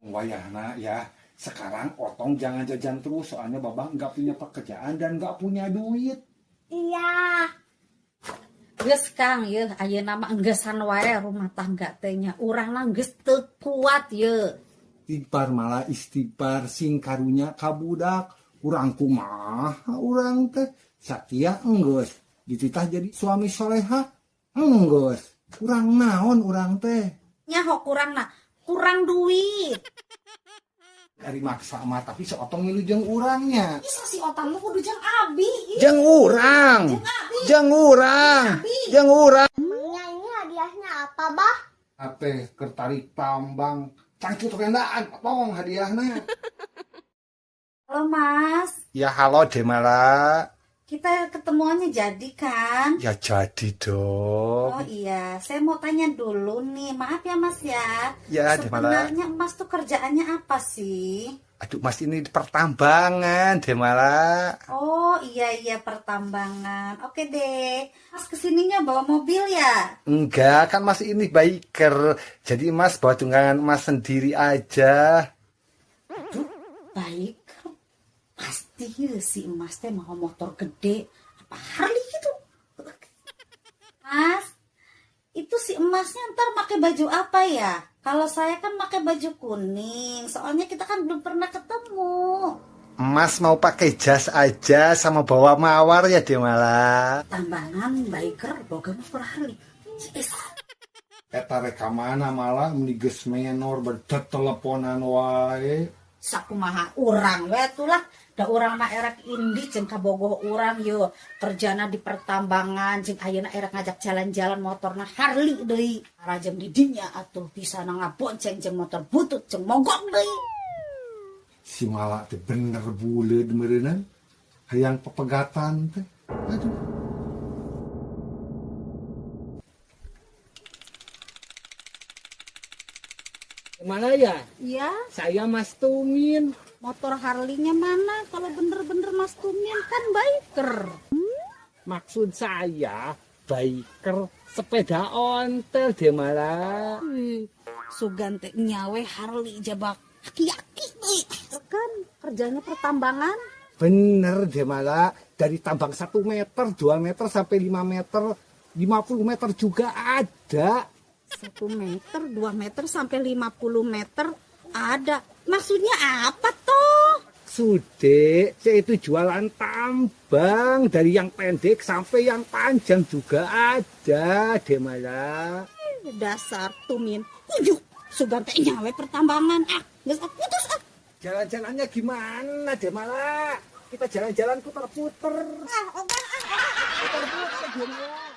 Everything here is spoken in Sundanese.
Wayahna ya, sekarang Otong jangan jajan terus, soalnya Babang nggak punya pekerjaan dan nggak punya duit. Iya. Geus Kang, yeuh ayeuna mah enggesan wae rumah tangga teh nya. Urangna geus teu kuat yeuh. Istighfar malah istighfar sing karunya ka budak. Urang kumaha urang teh satia enggeus dititah jadi suami soleha enggeus. Kurang naon urang teh? Nyaho kurangna, kurang duit. Dari maksa mah tapi si Otong ngilu jeung urangnya. Bisa si Otong mah kudu jeung abi. Jeung urang. Jeung urang. Jeung urang. Emangnya ini hadiahnya apa, Bah? Ate keur tarik tambang cangcut rendaan Otong hadiahna. Halo Mas. Ya halo Demala. Kita ketemuannya jadi kan? Ya jadi dong. Oh iya, saya mau tanya dulu nih. Maaf ya Mas ya. Ya, Demala. Sebenarnya Mas tuh kerjaannya apa sih? Aduh Mas ini pertambangan Demala. Oh iya iya pertambangan. Oke deh. Mas kesininya bawa mobil ya? Enggak, kan Mas ini biker. Jadi Mas bawa tunggangan Mas sendiri aja. Aduh, biker. Pasti si Mas teh mau motor gede apa Harley gitu. Mas, itu si emasnya ntar pakai baju apa ya? Kalau saya kan pakai baju kuning, soalnya kita kan belum pernah ketemu. Mas mau pakai jas aja sama bawa mawar ya Demala. Tambangan biker boga motor Harley. Yes. Eta rek ka mana malah meni geus menor berteteleponan wae. Sakumaha urang we atulah, da urang mah erek indi jeung kabogoh urang yo kerjana di pertambangan jeung ayeuna erek ngajak jalan-jalan motorna Harley deui. Arajem di dinya atuh bisa ngabonceng jeung motor butut jeung mogok deui. Si Mala teh bener buleud meureunnan hayang pepegatan teh. Aduh. Mana ya? Iya. Saya Mas Tumin. Motor Harley-nya mana? Kalau bener-bener Mas Tumin kan biker. Maksud saya biker sepeda ontel Demala. Sugan teh nyawe Harley jabak aki-aki deui. Kan kerjanya pertambangan. Bener Demala, dari tambang 1 meter, 2 meter sampai 5 meter, 50 meter juga ada. 1 meter, 2 meter sampai 50 meter ada. Maksudnya apa toh? Sude, saya itu jualan tambang dari yang pendek sampai yang panjang juga ada, Demala. Dasar Tumin, ujuk, sugan teh nyawe pertambangan. Ah, geus ah, putus ah. Jalan-jalannya gimana, Demala? Kita jalan-jalan puter-puter. Ah, ogah, ah, ah. Puter-puter, Demala.